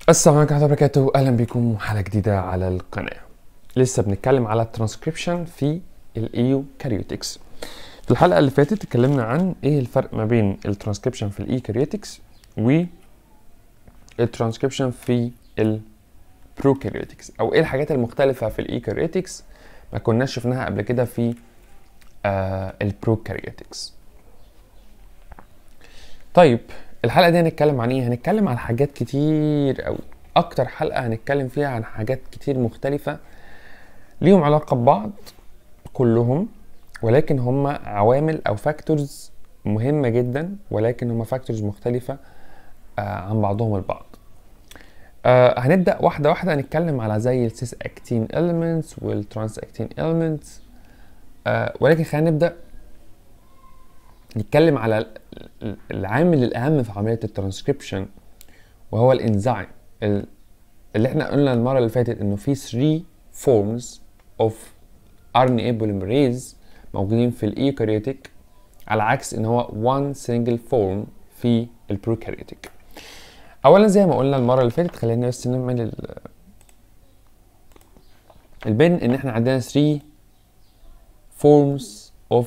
السلام عليكم ورحمة الله وبركاته، أهلا بكم وحلقة جديدة على القناة. لسه بنتكلم على الترانسكريبشن في ال eukaryotics. في الحلقة اللي فاتت اتكلمنا عن ايه الفرق ما بين الترانسكريبشن في الايكاريوتكس والترانسكريبشن في ال prokaryotics، او ايه الحاجات المختلفة في ال eukaryotics ما كناش شفناها قبل كده في ال prokaryotics. طيب الحلقة دي هنتكلم عن ايه؟ هنتكلم عن حاجات كتير قوي. اكتر حلقة هنتكلم فيها عن حاجات كتير مختلفة ليهم علاقة ببعض كلهم، ولكن هم عوامل او factors مهمة جدا، ولكن هم factors مختلفة عن بعضهم البعض. هنبدأ واحدة واحدة، هنتكلم على زي ال cis acting elements وال trans acting elements، ولكن خلينا نبدأ نتكلم على العامل الأهم في عملية الترانسكريبشن، وهو الإنزيم اللي احنا قلنا المرة اللي فاتت إنه في 3 forms of RNA polymerase موجودين في ال eukaryotic، على عكس إن هو one single form في ال prokaryotic. أولا زي ما قلنا المرة اللي فاتت، خلينا بس نعمل البن إن احنا عندنا 3 forms of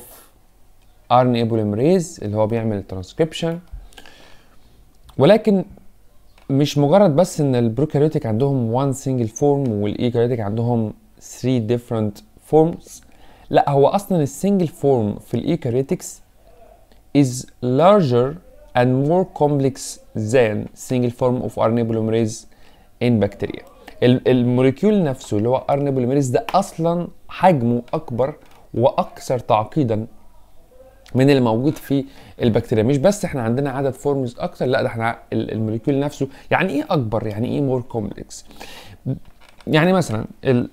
RNA polymerase اللي هو بيعمل ترانسكريبشن، ولكن مش مجرد بس ان ال prokaryotic عندهم one single form وال eukaryotic عندهم 3 different forms، لا هو اصلا ال single form في ال eukaryotics is larger and more complex than single form of RNA polymerase in bacteria. ال molecule نفسه اللي هو RNA polymerase ده اصلا حجمه اكبر واكثر تعقيدا من اللي موجود في البكتيريا. مش بس احنا عندنا عدد forms اكتر، لا ده احنا ال molecule نفسه يعني ايه اكبر، يعني ايه more complex. يعني مثلا ال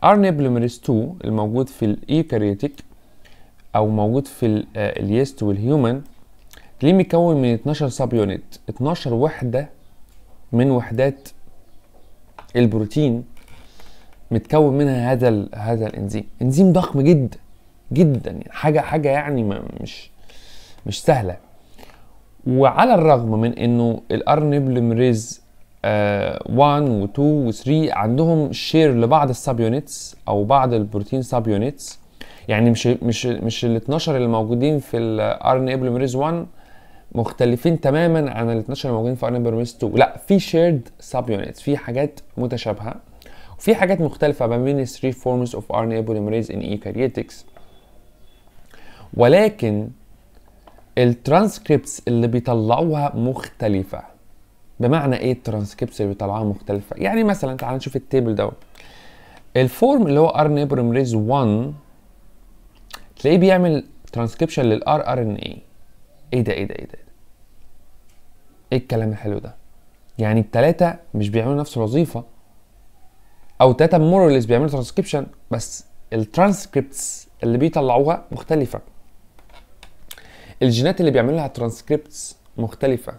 RNA polymerase 2 الموجود في ال eukaryotic او موجود في ال yeast وال human، ليه مكون من 12 subunit، 12 وحده من وحدات البروتين متكون منها هذا الانزيم. انزيم ضخم جدا جدا، يعني حاجة يعني مش سهلة. وعلى الرغم من انه ال RNA polymerase 1 و2 و3 عندهم share لبعض ال subunits او بعض ال protein subunits، يعني مش ال 12 اللي موجودين في ال RNA polymerase 1 مختلفين تماما عن ال 12 اللي موجودين في RNA polymerase 2، لا في shared subunits، في حاجات متشابهة وفي حاجات مختلفة ما بين 3 forms of RNA polymerase in eukaryotics. ولكن الترانسكريبتس اللي بيطلعوها مختلفة. بمعنى ايه الترانسكريبتس اللي بيطلعوها مختلفة؟ يعني مثلا تعال نشوف ال table ده، ال form اللي هو RNA polymerase 1 تلاقيه بيعمل ترانسكريبشن للار ار ان ايه. ايه ده ايه ده ايه ده ايه الكلام الحلو ده؟ يعني التلاتة مش بيعملوا نفس الوظيفة، او التلاتة more or less بيعملوا ترانسكريبشن، بس الترانسكريبتس اللي بيطلعوها مختلفة، الجينات اللي بيعملوا لها ترانسكريبتس مختلفة.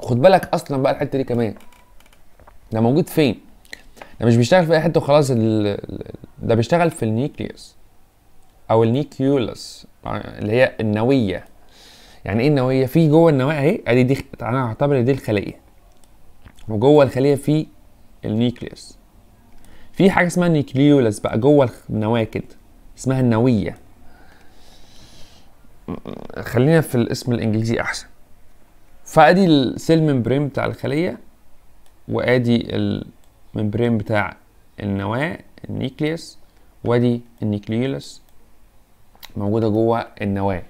خد بالك اصلا بقى الحتة دي كمان، ده موجود فين؟ ده مش بيشتغل في اي حتة وخلاص، ده بيشتغل في ال nucleus او ال nucleolus اللي هي النوية. يعني ايه النوية؟ في جوه النواة اهي، ادي دي تعالى نعتبر دي الخلية، وجوه الخلية في ال nucleus، في حاجة اسمها nucleolus بقى جوه النواة كده، اسمها النوية. خلينا في الاسم الانجليزي احسن. فادي ال cell membrane بتاع الخلية، وادي ال membrane بتاع النواة ال nucleus، وادي ال nucleolus موجودة جوه النواة.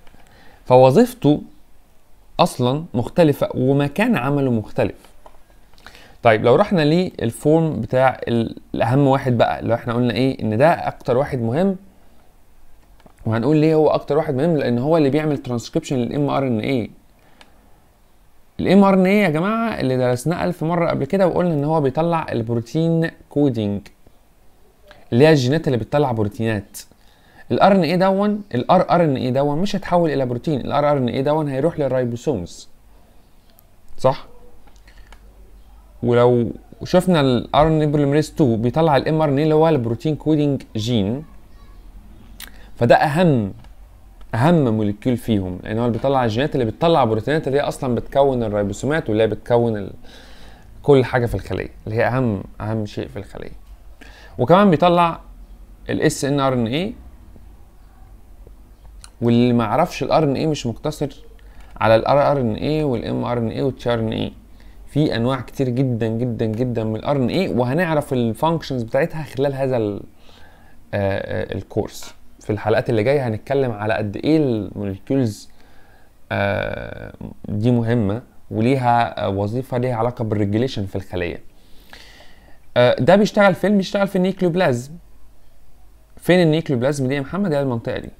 فوظيفته اصلا مختلفة ومكان عمله مختلف. طيب لو رحنا لل form بتاع الاهم واحد بقى، اللي احنا قلنا ايه ان ده اكتر واحد مهم، وهنقول ليه هو اكتر واحد مهم، لان هو اللي بيعمل ترانسكريبشن للام ار ان ايه. الام ار ان ايه يا جماعة اللي درسناه 1000 مرة قبل كده، وقلنا ان هو بيطلع ال protein coding اللي هي الجينات اللي بتطلع بروتينات. ال RNA دون، ال rRNA دون مش هيتحول الى بروتين، ال rRNA دون هيروح لل ribosomes، صح؟ ولو شفنا ال RNA polymerase 2 بيطلع ال mRNA اللي هو ال protein coding gene، فده اهم اهم molecule فيهم، لان هو اللي بيطلع الجينات اللي بتطلع بروتينات اللي هي اصلا بتكون الريبوسومات واللي هي بتكون كل حاجة في الخلية، اللي هي اهم شيء في الخلية. وكمان بيطلع ال snRNA، واللي ما عرفش ال RNA مش مقتصر على ال rRNA وال mRNA وال tRNA، في انواع كتير جدا جدا جدا من ال RNA، وهنعرف ال functions بتاعتها خلال هذا الكورس. في الحلقات اللي جاية هنتكلم على قد ايه ال molecules دي مهمة وليها وظيفة ليها علاقة بال regulation في الخلية. ده بيشتغل فين؟ بيشتغل في ال nucleoplasm. فين ال nucleoplasm دي يا محمد؟ هي المنطقة دي،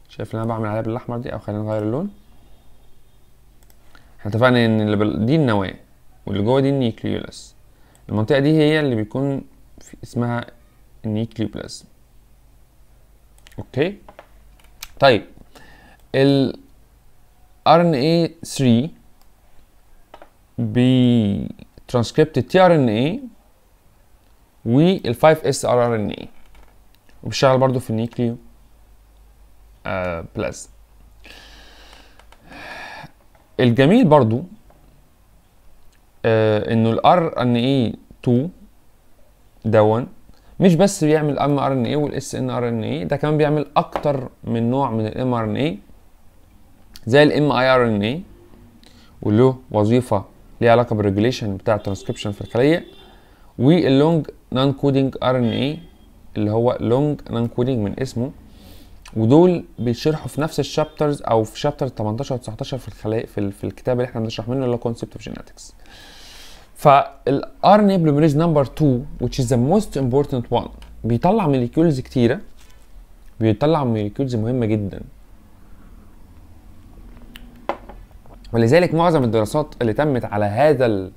شايف اللي انا بعمل عليها بالاحمر دي، او خلينا نغير اللون. احنا اتفقنا ان اللي دي النواة واللي جوه دي ال nucleolus. المنطقة دي هي اللي بيكون في اسمها ال nucleoplasm. okay، طيب ال RNA 3 بترانسكريبت ال tRNA وال 5 S rRNA، وبيشتغل برضو في ال nucleoplasm. الجميل برضو انه ال RNA 2 دون مش بس بيعمل ام ار ان اي والاس ان ار ان اي، ده كمان بيعمل اكتر من نوع من ال mRNA زي ال miRNA، وله وظيفة ليها علاقة بالريجوليشن بتاع الترانسكريبشن في الخلية، وال long non-coding RNA اللي هو long non-coding من اسمه، ودول بيشرحوا في نفس ال chapters او في chapter 18 و 19 في الخلايا في الكتاب اللي احنا بنشرح منه اللي هو concept of genetics. فال RNA polymerase number 2 which is the most important one بيطلع molecules كتيرة، بيطلع molecules مهمة جدا، ولذلك معظم الدراسات اللي تمت على هذا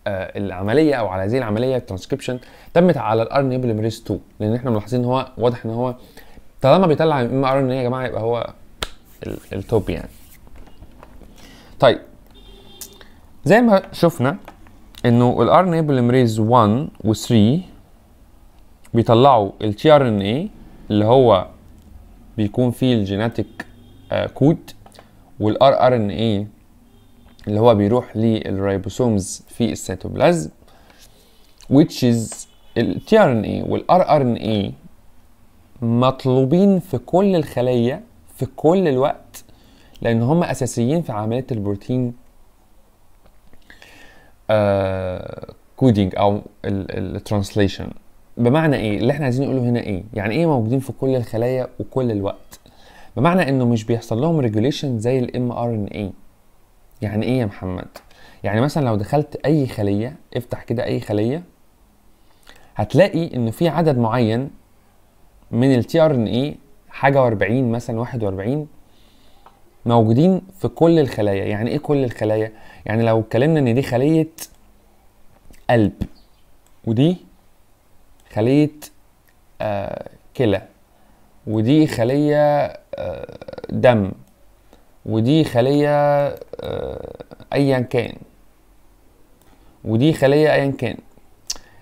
العملية او على هذه العملية الترانسكريبشن تمت على ال RNA polymerase 2، لان احنا ملاحظين ان هو واضح ان هو طالما بيطلع mRNA يا جماعة يبقى هو ال top يعني. طيب زي ما شفنا انه ال RNA polymerase 1 و 3 بيطلعوا ال tRNA اللي هو بيكون فيه ال genetic code، وال rRNA اللي هو بيروح لل ribosomes في السيتوبلازم، which is ال tRNA وال rRNA مطلوبين في كل الخلية في كل الوقت، لأن هم أساسيين في عملية ال protein coding أو ال translation. بمعنى إيه؟ اللي إحنا عايزين نقوله هنا إيه؟ يعني إيه موجودين في كل الخلايا وكل الوقت؟ بمعنى إنه مش بيحصل لهم regulation زي ال mRNA. يعني ايه يا محمد؟ يعني مثلا لو دخلت اي خلية، افتح كده اي خلية، هتلاقي انه في عدد معين من ال tRNA حاجة و40 مثلا 41 موجودين في كل الخلايا. يعني ايه كل الخلايا؟ يعني لو اتكلمنا ان دي خلية قلب ودي خلية كلى ودي خلية دم ودي خلية ايا كان ودي خلية ايا كان،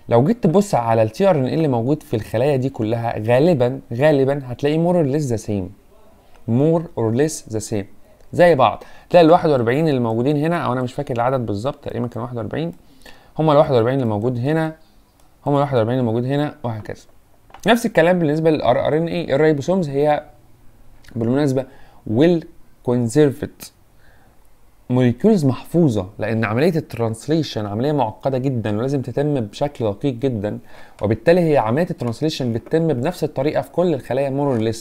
لو جيت تبص على ال tRNA اللي موجود في الخلايا دي كلها غالبا غالبا هتلاقي more or less the same، more or less the same زي بعض. تلاقي ال 41 اللي موجودين هنا، او انا مش فاكر العدد بالظبط تقريبا كان 41، هم ال 41 اللي موجود هنا، هم ال 41 اللي موجود هنا، وهكذا. نفس الكلام بالنسبة لل rRNA. ال ribosomes هي بالمناسبة well conserved molecules محفوظة، لان عملية ال translation عملية معقدة جدا ولازم تتم بشكل دقيق جدا، وبالتالي هي عملية ال translation بتتم بنفس الطريقة في كل الخلايا more or less،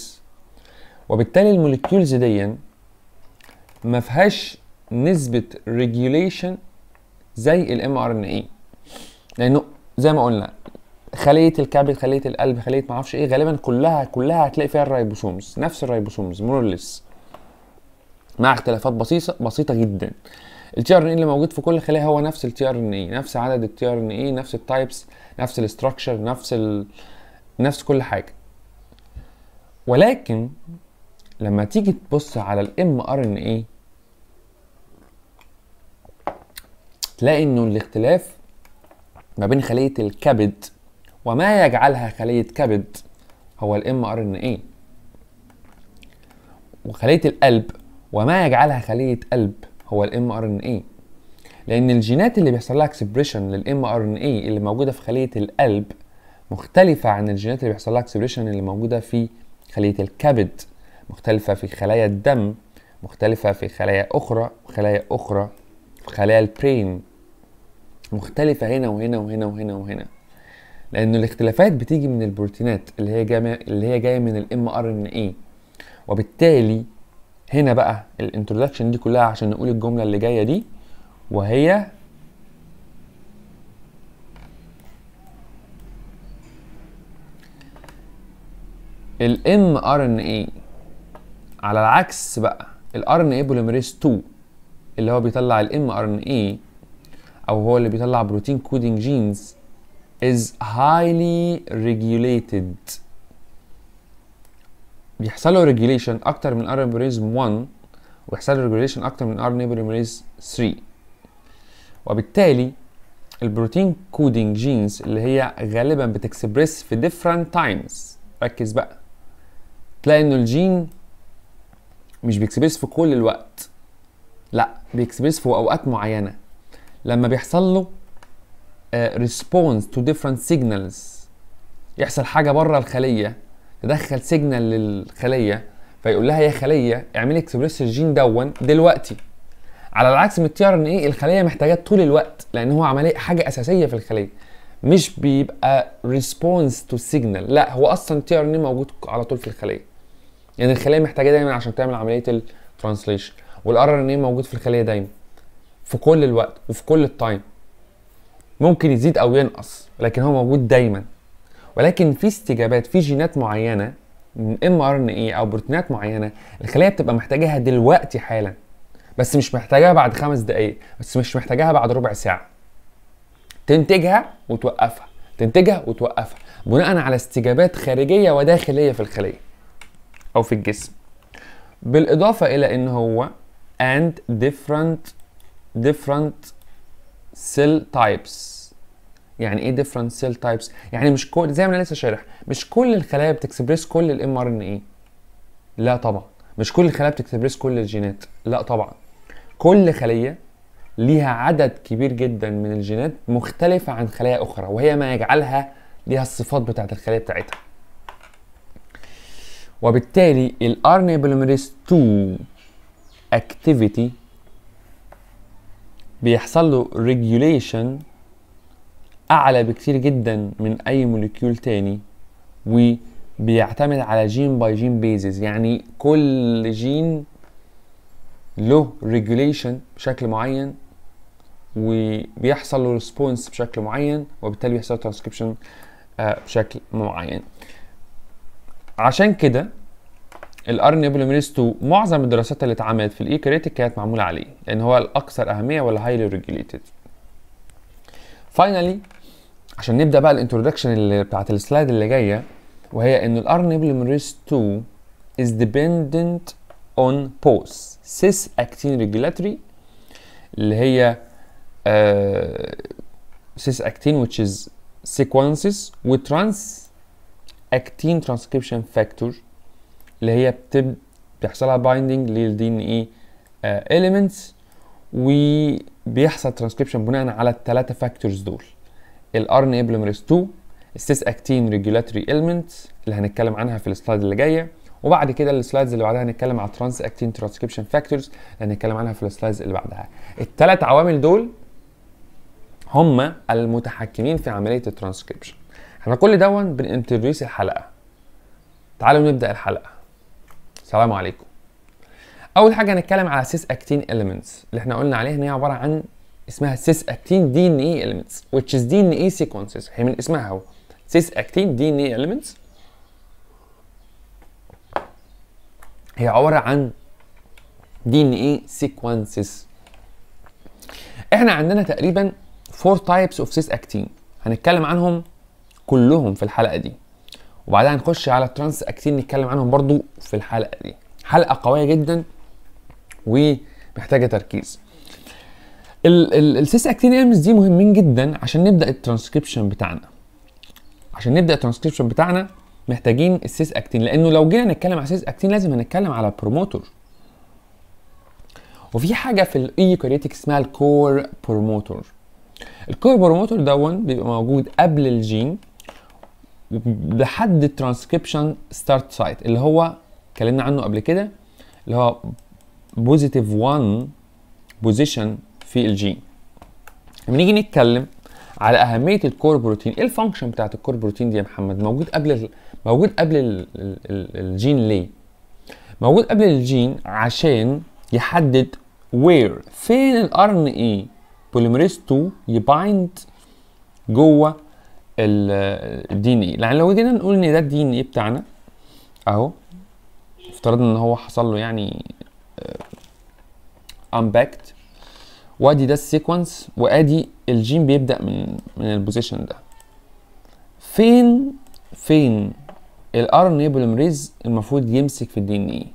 وبالتالي ال molecules دي ما فيهاش نسبه regulation زي ال mRNA، لانه زي ما قلنا خليه الكبد، خليه القلب، خليه ما اعرفش ايه، غالبا كلها هتلاقي فيها ال ribosomes، نفس ال ribosomes more or less مع اختلافات بسيطة جدا. ال tRNA اللي موجود في كل خليه هو نفس ال tRNA، نفس عدد ال tRNA، نفس ال types، نفس ال structure، نفس كل حاجة. ولكن لما تيجي تبص على ال mRNA تلاقي انه الاختلاف ما بين خليه الكبد وما يجعلها خليه كبد هو ال mRNA. وخليه القلب وما يجعلها خليه قلب هو ال mRNA، لان الجينات اللي بيحصل لها expression لل mRNA اللي موجودة في خليه القلب مختلفة عن الجينات اللي بيحصل لها expression اللي موجودة في خليه الكبد، مختلفة في خلايا الدم، مختلفة في خلايا اخرى وخلايا اخرى، في خلايا ال brain، مختلفة هنا وهنا وهنا وهنا وهنا، لان الاختلافات بتيجي من البروتينات اللي هي جاية من ال mRNA. وبالتالي هنا بقى ال introduction دي كلها عشان نقول الجملة اللي جاية دي، وهي ال mRNA على العكس بقى ال RNA polymerase 2 اللي هو بيطلع ال mRNA او هو اللي بيطلع protein coding genes is highly regulated، بيحصل له regulation اكتر من RNA polymerase 1 ويحصل له regulation اكتر من RNA polymerase 3. وبالتالي ال protein coding genes اللي هي غالبا بتكسبرس في different times، ركز بقى، تلاقي انه الجين مش بيكسبرس في كل الوقت، لا بيكسبرس في اوقات معينة لما بيحصل له response to different signals، يحصل حاجة بره الخلية تدخل signal للخليه فيقول لها يا خليه اعملي express الجين دون دلوقتي. على العكس من ال tRNA الخلية محتاجاه طول الوقت لان هو عملية حاجة اساسية في الخلية، مش بيبقى response to signal، لا هو اصلا ال tRNA موجود على طول في الخلية، يعني الخلية محتاجاه دايما عشان تعمل عملية ال translation، وال RNA موجود في الخلية دايما في كل الوقت وفي كل ال time، ممكن يزيد او ينقص لكن هو موجود دايما. ولكن في استجابات في جينات معينة من mRNA او بروتينات معينة الخلية بتبقى محتاجاها دلوقتي حالا، بس مش محتاجاها بعد 5 دقائق، بس مش محتاجاها بعد ربع ساعة، تنتجها وتوقفها، تنتجها وتوقفها بناء على استجابات خارجية وداخليه في الخلية او في الجسم. بالاضافة الى ان هو and different cell types. يعني ايه different cell types؟ يعني مش كل، زي ما انا لسه شارح، مش كل الخلايا بتكسبرس كل ال mRNA، لا طبعا، مش كل الخلايا بتكسبرس كل الجينات، لا طبعا، كل خليه ليها عدد كبير جدا من الجينات مختلفة عن خلايا اخرى، وهي ما يجعلها ليها الصفات بتاعت الخلية بتاعتها. وبالتالي ال RNA polymerase 2 activity بيحصل له regulation اعلى بكتير جدا من اي molecule تاني، وبيعتمد على gene by gene basis، يعني كل جين له regulation بشكل معين وبيحصل له response بشكل معين، وبالتالي بيحصل ترانسكريبشن بشكل معين. عشان كده ال RNA polymerase 2 معظم الدراسات اللي اتعملت في ال eukaryotic كانت معمولة عليه، لان هو الاكثر اهمية ولا highly regulated. finally عشان نبدا بقى ال introduction اللي بتاعت ال slide اللي جاية، وهي ان ال RNA polymerase 2 is dependent on both cis actin regulatory اللي هي cis actin which is sequences، و trans actin transcription factor اللي هي بيحصلها binding لل DNA elements، وبيحصل ترانسكريبشن بناء على الثلاثة factors دول، ال RNA polymerase 2، ال cis actin regulatory elements اللي هنتكلم عنها في ال slide اللي جاية، وبعد كده ال slides اللي بعدها هنتكلم على ترانس اكتين ترانسكريبشن فاكتورز اللي هنتكلم عنها في ال slides اللي بعدها. الثلاث عوامل دول هم المتحكمين في عملية الترانسكريبشن. احنا كل دون بن introduce الحلقة. تعالوا نبدا الحلقة. السلام عليكم. اول حاجة هنتكلم على cis actin elements اللي احنا قلنا عليها ان هي عبارة عن اسمها cis actin DNA elements which is DNA sequences، هي من اسمها اهو cis actin DNA elements، هي عبارة عن DNA sequences. احنا عندنا تقريبا 4 types of cis actin هنتكلم عنهم كلهم في الحلقة دي، وبعدها هنخش على trans actin نتكلم عنهم برضو في الحلقة دي. حلقة قوية جدا ومحتاجة تركيز. ال cis actin elements دي مهمين جدا عشان نبدا الترانسكريبشن بتاعنا. عشان نبدا الترانسكريبشن بتاعنا محتاجين ال cis-acting؟ لانه لو جينا نتكلم على cis-acting لازم هنتكلم على promoter. وفي حاجة في ال eukaryotic اسمها ال core promoter. ال core promoter دون بيبقى موجود قبل الجين لحد الترانسكريبشن ستارت سايت اللي هو اتكلمنا عنه قبل كده، اللي هو positive 1 position في الجين. لما نيجي نتكلم على اهمية ال core protein، ايه ال function بتاعت ال core protein دي يا محمد؟ موجود قبل الجين. ليه موجود قبل الجين؟ عشان يحدد where، فين ال RNA polymerase 2 ي bind جوه ال DNA. يعني لو جينا نقول ان ده ال DNA بتاعنا اهو، افترضنا ان هو حصل له يعني unpacked، وادي ده ال sequence، وادي الجين بيبدا من ال position ده. فين ال RNA polymerase المفروض يمسك في ال DNA؟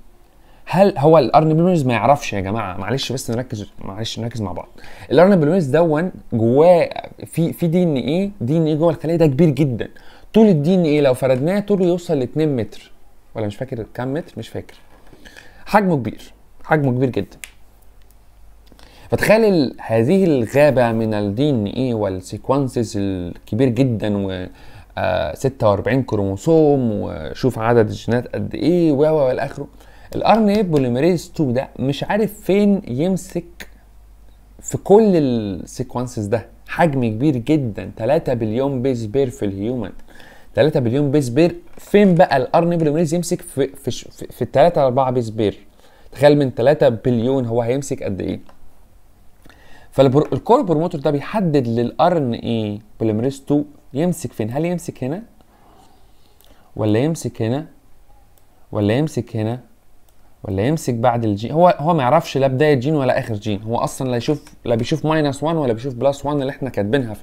هل هو ال RNA polymerase ما يعرفش؟ يا جماعة معلش بس نركز، معلش نركز مع بعض. ال RNA polymerase دون جواه في دي ان ايه جوه الخليه، ده كبير جدا. طول ال DNA لو فردناه طوله يوصل ل 2 متر ولا مش فاكر كام متر، مش فاكر. حجمه كبير، حجمه كبير جدا. فتخيل هذه الغابة من ال DNA وال sequences الكبير جدا و 46 كروموسوم، وشوف عدد الجينات قد ايه و الى اخره. ال RNA polymerase 2 ده مش عارف فين يمسك في كل ال sequences ده. حجم كبير جدا، 3 بليون base pair في ال human، 3 بليون base pair. فين بقى ال RNA polymerase يمسك في 3 4 base pair؟ تخيل من 3 بليون هو هيمسك قد ايه؟ فال core promoter ده بيحدد لل RNA polymerase 2 يمسك فين. هل يمسك هنا ولا يمسك هنا ولا يمسك هنا ولا يمسك بعد الجين؟ هو ما يعرفش لا بداية جين ولا اخر جين. هو اصلا لا يشوف، لا بيشوف minus 1 ولا بيشوف plus 1 اللي احنا كاتبينها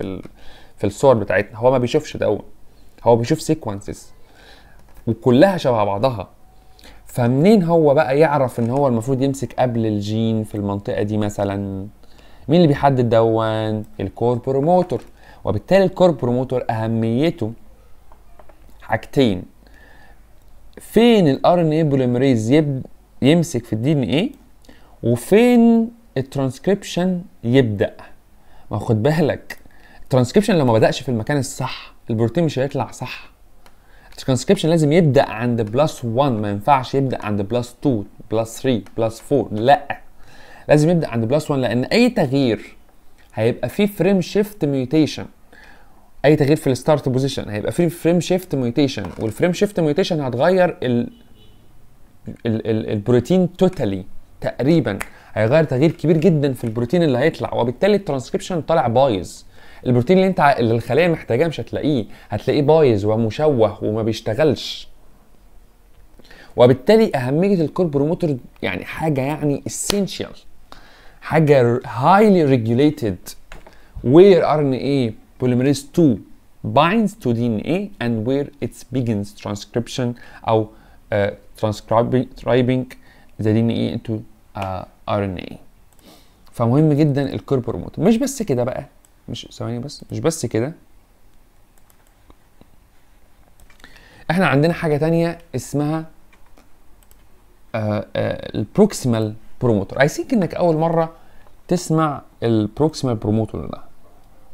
في الصور بتاعتنا. هو ما بيشوفش ده، هو بيشوف sequences وكلها شبه بعضها. فمنين هو بقى يعرف ان هو المفروض يمسك قبل الجين في المنطقة دي مثلا؟ مين اللي بيحدد دون؟ ال core promoter. وبالتالي ال core promoter اهميته حاجتين: فين ال RNA polymerase يمسك في ال DNA، وفين الترانسكريبشن يبدا. ما خد بالك، الترانسكريبشن لو ما بداش في المكان الصح البروتين مش هيطلع صح. الترانسكريبشن لازم يبدا عند plus 1، ما ينفعش يبدا عند plus 2، plus 3، plus 4. لا، لازم يبدا عند plus 1، لان اي تغيير هيبقى فيه frame shift mutation. اي تغيير في ال start position هيبقى فيه frame shift mutation، وال frame shift mutation هتغير ال ال ال البروتين totally تقريبا، هيغير تغيير كبير جدا في البروتين اللي هيطلع، وبالتالي الترانسكريبشن طالع بايظ. البروتين اللي الخلية محتاجاه مش هتلاقيه، هتلاقيه بايظ ومشوه وما بيشتغلش. وبالتالي اهمية ال core promoter يعني حاجة يعني essential، حاجة highly regulated، where RNA polymerase 2 binds to DNA and where it begins transcription او transcribing the DNA into RNA. فمهم جدا ال core promoter. مش بس كده بقى، مش ثواني بس، مش بس كده، احنا عندنا حاجة تانية اسمها ال proximal promoter. I think انك اول مرة تسمع ال proximal promoter ده،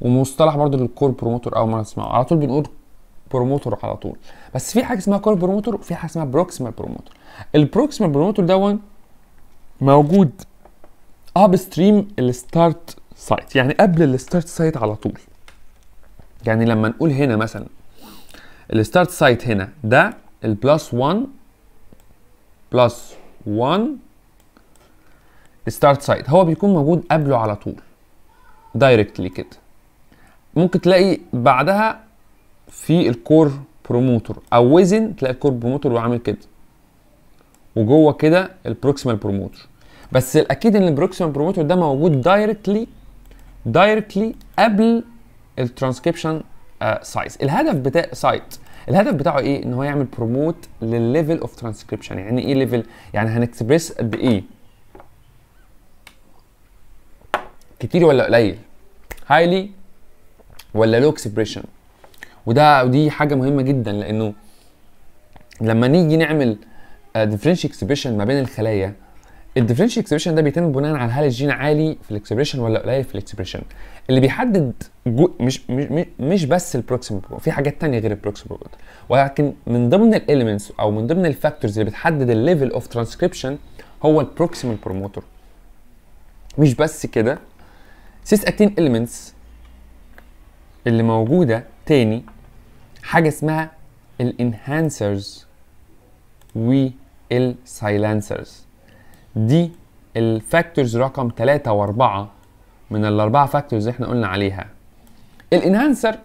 ومصطلح برضو لل core promoter اول مرة تسمعه. على طول بنقول promoter على طول، بس في حاجة اسمها core promoter وفي حاجة اسمها proximal promoter. ال proximal promoter دون موجود upstream ال start site، يعني قبل ال start site على طول. يعني لما نقول هنا مثلا ال start site هنا ده ال plus 1، plus 1 start site، هو بيكون موجود قبله على طول directly كده. ممكن تلاقي بعدها في ال core promoter او within، تلاقي ال core promoter وعامل كده وجوه كده ال proximal promoter. بس الاكيد ان ال proximal promoter ده موجود directly قبل الترانسكريبشن سايز. الهدف بتاع site، الهدف بتاعه ايه؟ ان هو يعمل بروموت للليفل اوف ترانسكريبشن. يعني ايه level؟ يعني هنكسبريس قد ايه، كتير ولا قليل، highly ولا low expression. ودي حاجة مهمة جدا، لانه لما نيجي نعمل differential expression ما بين الخلايا، ال differential expression ده بيتم بناء على هل الجين عالي في ال expression ولا قليل في ال expression. اللي بيحدد جو مش بس ال proximal، في حاجات تانية غير ال proximal، ولكن من ضمن ال elements او من ضمن ال factors اللي بتحدد الليفل اوف ترانسكريبشن هو ال proximal promoter. مش بس كده، cis-acting elements اللي موجودة تاني حاجة اسمها ال enhancers وال silencers. دي ال factors رقم 3 و4 من الاربعة factors اللي احنا قلنا عليها. ال enhancer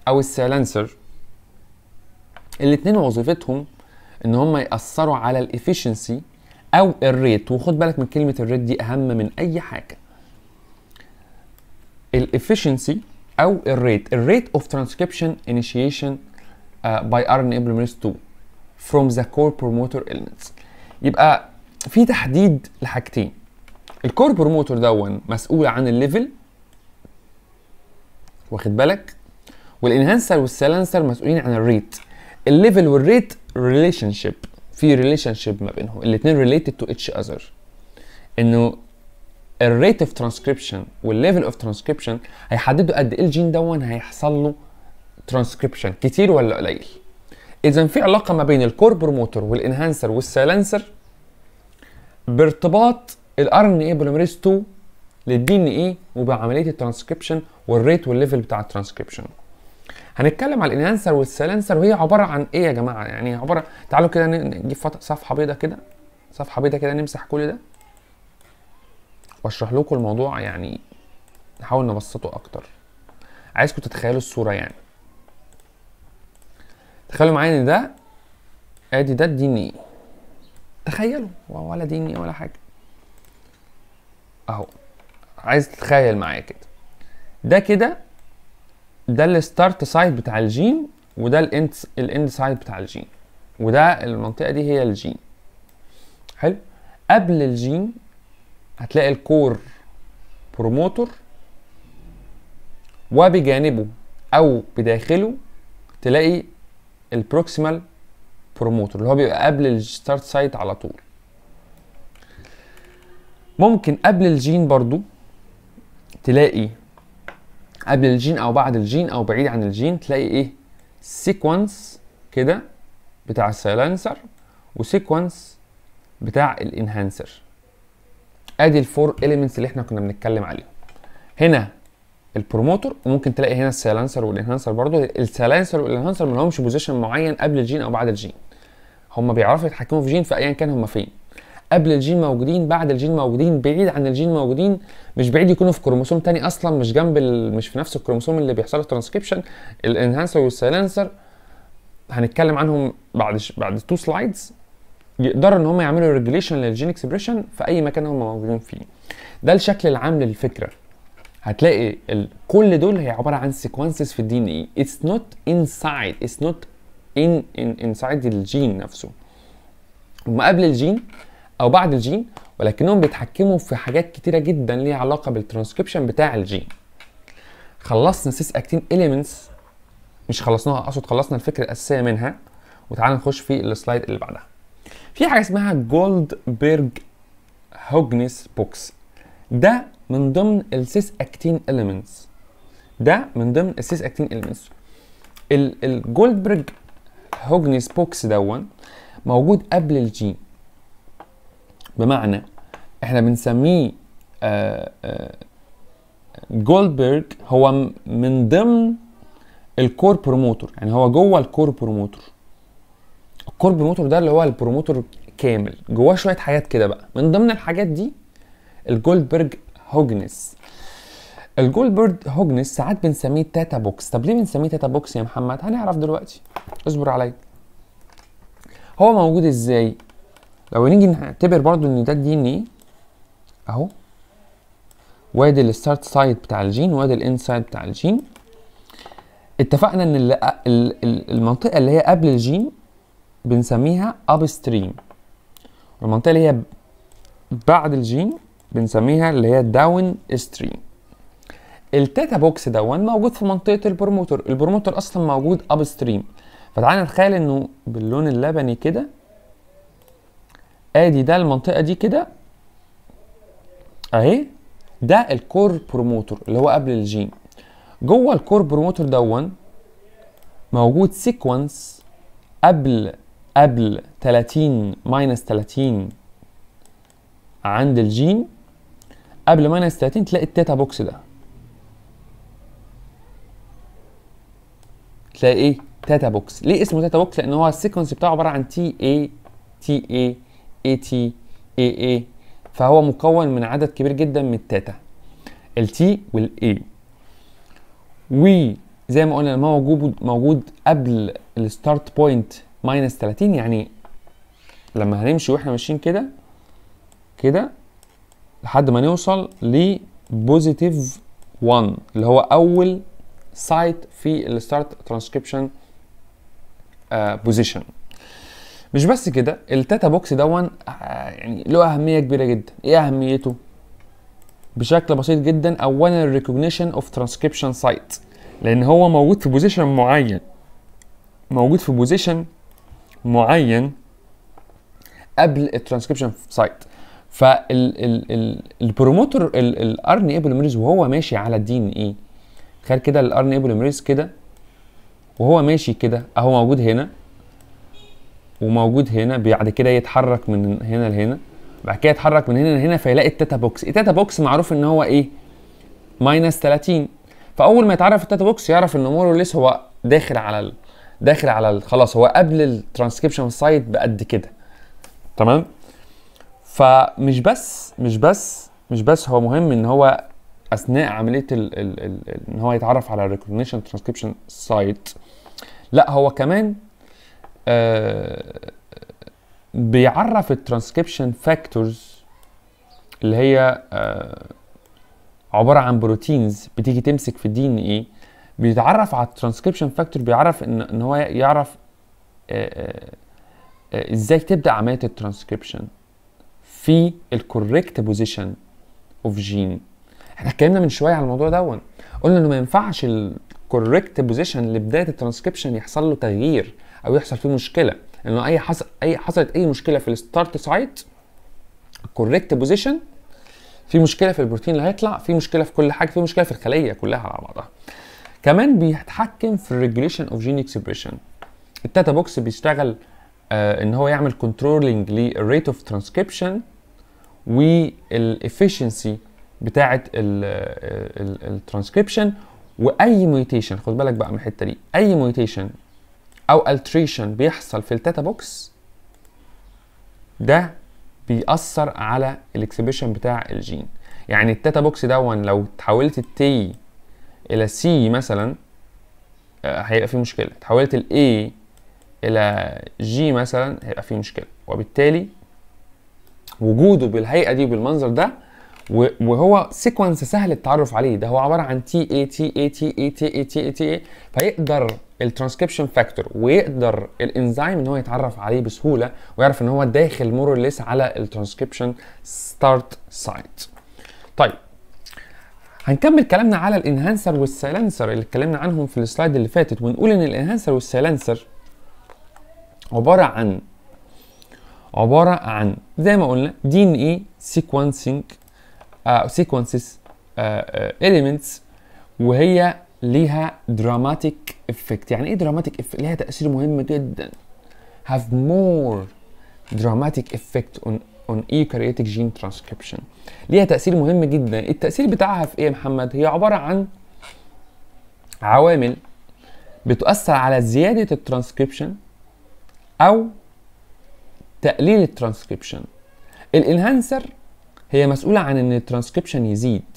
او ال silencer الاثنين وظيفتهم ان هم ياثروا على ال efficiency او ال rate، وخد بالك من كلمة ال rate دي اهم من اي حاجة. ال efficiency او الريت، الريت اوف ترانسكريبشن انيشيشن باي ار ان اي بوليمريز 2 from the core promoter elements. يبقى في تحديد لحاجتين، ال core promoter دون مسؤول عن ال level، واخد بالك، وال enhancer وال silencer مسؤولين عن ال rate. ال level وال rate relationship، في relationship ما بينهم، الاثنين related to each other، انه الريت اوف ترانسكريبشن والليفل اوف ترانسكريبشن هيحددوا قد ايه الجين دون هيحصل له ترانسكريبشن، كتير ولا قليل. اذا في علاقة ما بين ال core promoter وال enhancer وال silencer بارتباط ال RNA polymerase 2 لل DNA وبعمليه الترانسكريبشن والريت والليفل بتاع الترانسكريبشن. هنتكلم على ال enhancer وال silencer وهي عبارة عن ايه يا جماعة؟ يعني عبارة، تعالوا كده نجيب صفحة بيضاء كده، صفحة بيضاء كده، نمسح كل ده واشرح لكم الموضوع، يعني نحاول نبسطه اكتر. عايزكم تتخيلوا الصورة، يعني تخيلوا معايا ان ده، ادي ده ال DNA، تخيلوا ولا DNA ولا حاجة اهو. عايز تتخيل معايا كده، ده كده ده ال start site بتاع الجين، وده ال end site بتاع الجين، وده المنطقة دي هي الجين. حلو. قبل الجين هتلاقي ال core promoter، وبجانبه او بداخله تلاقي ال proximal promoter اللي هو بيبقى قبل ال start site على طول. ممكن قبل الجين برضو تلاقي، قبل الجين او بعد الجين او بعيد عن الجين، تلاقي ايه؟ sequence كده بتاع ال silencer و sequence بتاع ال enhancer. ادي ال four elements اللي احنا كنا بنتكلم عليهم. هنا ال promoter، وممكن تلاقي هنا ال silencer وال enhancer برضو. ال silencer وال enhancer ما لهمش position معين قبل الجين او بعد الجين، هم بيعرفوا يتحكموا في جين في ايا كان هم فين. قبل الجين موجودين، بعد الجين موجودين، بعيد عن الجين موجودين، مش بعيد يكونوا في كروموسوم تاني اصلا، مش جنب مش في نفس الكروموسوم اللي بيحصل له ترانسكريبشن. ال enhancer وال silencer هنتكلم عنهم بعد two slides. يقدروا ان هم يعملوا regulation لل gene expression في اي مكان هم موجودين فيه. ده الشكل العام للفكرة. هتلاقي كل دول هي عبارة عن sequences في ال DNA. it's not inside، it's not in inside الجين نفسه. هم قبل الجين او بعد الجين، ولكنهم بيتحكموا في حاجات كتيرة جدا ليها علاقة بالترانسكريبشن بتاع الجين. خلصنا cis-acting elements، مش خلصناها، اقصد خلصنا الفكرة الاساسية منها، وتعالى نخش في ال slide اللي بعدها. في حاجة اسمها Goldberg Hogness box، ده من ضمن ال cis-acting elements، ده من ضمن ال cis-acting elements. ال Goldberg Hogness box دون موجود قبل الجين، بمعنى احنا بنسميه Goldberg، هو من ضمن ال core promoter، يعني هو جوه ال core promoter. ال core promoter ده اللي هو ال promoter كامل، جواه شوية حاجات كده بقى، من ضمن الحاجات دي ال Goldberg Hogness. ال Goldberg Hogness ساعات بنسميه TATA box. طب ليه بنسميه TATA box يا محمد؟ هنعرف دلوقتي، اصبر عليا. هو موجود ازاي؟ لو نيجي نعتبر برضو ان ده ال DNA اهو، وادي ال start site بتاع الجين وادي ال end site بتاع الجين. اتفقنا ان المنطقة اللي هي قبل الجين بنسميها upstream، والمنطقة اللي هي بعد الجين بنسميها اللي هي downstream. ال TATA box دون موجود في منطقة ال promoter، ال promoter اصلا موجود upstream، فتعالى نتخيل انه باللون اللبني كده، ادي ده المنطقة دي كده اهي، ده ال core promoter اللي هو قبل الجين. جوه ال core promoter دون موجود sequence قبل 30 minus 30 عند الجين، قبل minus 30 تلاقي ال TATA box ده، تلاقي ايه؟ TATA box. ليه اسمه TATA box؟ لان هو ال sequence بتاعه عبارة عن T A T A A T A A، فهو مكون من عدد كبير جدا من ال TATA، ال T وال A. وزي ما قلنا ما موجود قبل ال start point minus 30، يعني لما هنمشي واحنا ماشيين كده كده لحد ما نوصل ل positive 1 اللي هو اول site في الستارت ترانسكريبشن بوزيشن. مش بس كده، ال TATA box دون يعني له اهمية كبيرة جدا. ايه اهميته؟ بشكل بسيط جدا، اولا الريكوجنيشن اوف ترانسكريبشن سايت، لان هو موجود في position معين، موجود في position معين قبل الترانسكريبشن سايت. فال promoter ال RNA polymerase وهو ماشي على ال DNA، تخيل كده ال RNA polymerase كده وهو ماشي كده اهو، موجود هنا وموجود هنا، بعد كده يتحرك من هنا لهنا، بعد كده يتحرك من هنا لهنا، فيلاقي ال TATA box. ال TATA box معروف ان هو ايه؟ minus 30. فاول ما يتعرف ال TATA box يعرف انه more or less هو داخل على خلاص هو قبل الترانسكريبشن سايت بقد كده. تمام؟ فمش بس مش بس مش بس هو مهم ان هو اثناء عملية ال ال ال ان هو يتعرف على الريكوجنيشن ترانسكريبشن سايت، لا هو كمان بيعرف الترانسكريبشن فاكتورز اللي هي عبارة عن proteins بتيجي تمسك في ال DNA. بيتعرف على الترانسكريبشن فاكتور، بيعرف ان هو يعرف ازاي تبدا عملية الترانسكريبشن في ال correct position of gene. احنا اتكلمنا من شوية على الموضوع دون، قلنا انه ما ينفعش ال correct position لبداية الترانسكريبشن يحصل له تغيير او يحصل فيه مشكلة، لانه اي حصلت اي مشكلة في ال start site ال correct position، في مشكلة في البروتين اللي هيطلع، في مشكلة في كل حاجة، في مشكلة في الخلية كلها على بعضها. كمان بيتحكم في ال regulation of gene expression. ال TATA box بيشتغل ان هو يعمل كنترولنج للريت اوف ترانسكريبشن والافشنسي بتاعه الترانسكريبشن. واي mutation، خد بالك بقى من الحتة دي، اي mutation او alteration بيحصل في ال TATA box ده بيأثر على ال expression بتاع الجين. يعني ال TATA box دون لو تحولت ال T الى C مثلا هيبقى في مشكلة، تحولت ال A الى G مثلا هيبقى في مشكلة، وبالتالي وجوده بالهيئة دي بالمنظر ده، وهو sequence سهل التعرف عليه، ده هو عبارة عن تي اي تي اي تي اي تي اي تي اي تي اي، فيقدر الترانسكريبشن فاكتور ويقدر الانزيم ان هو يتعرف عليه بسهولة ويعرف ان هو داخل more or less على الترانسكريبشن ستارت سايت. طيب هنكمل كلامنا على ال enhancer وال silencer اللي اتكلمنا عنهم في ال slide اللي فاتت، ونقول ان ال enhancer وال silencer عبارة عن زي ما قلنا DNA sequencing sequences elements، وهي ليها dramatic effect. يعني ايه dramatic effect؟ ليها تاثير مهم جدا، have more dramatic effect on eukaryotic gene transcription. ليها تاثير مهم جدا. التاثير بتاعها في ايه يا محمد؟ هي عبارة عن عوامل بتؤثر على زيادة الترانسكريبشن او تقليل الترانسكريبشن. ال enhancer هي مسؤولة عن ان الترانسكريبشن يزيد،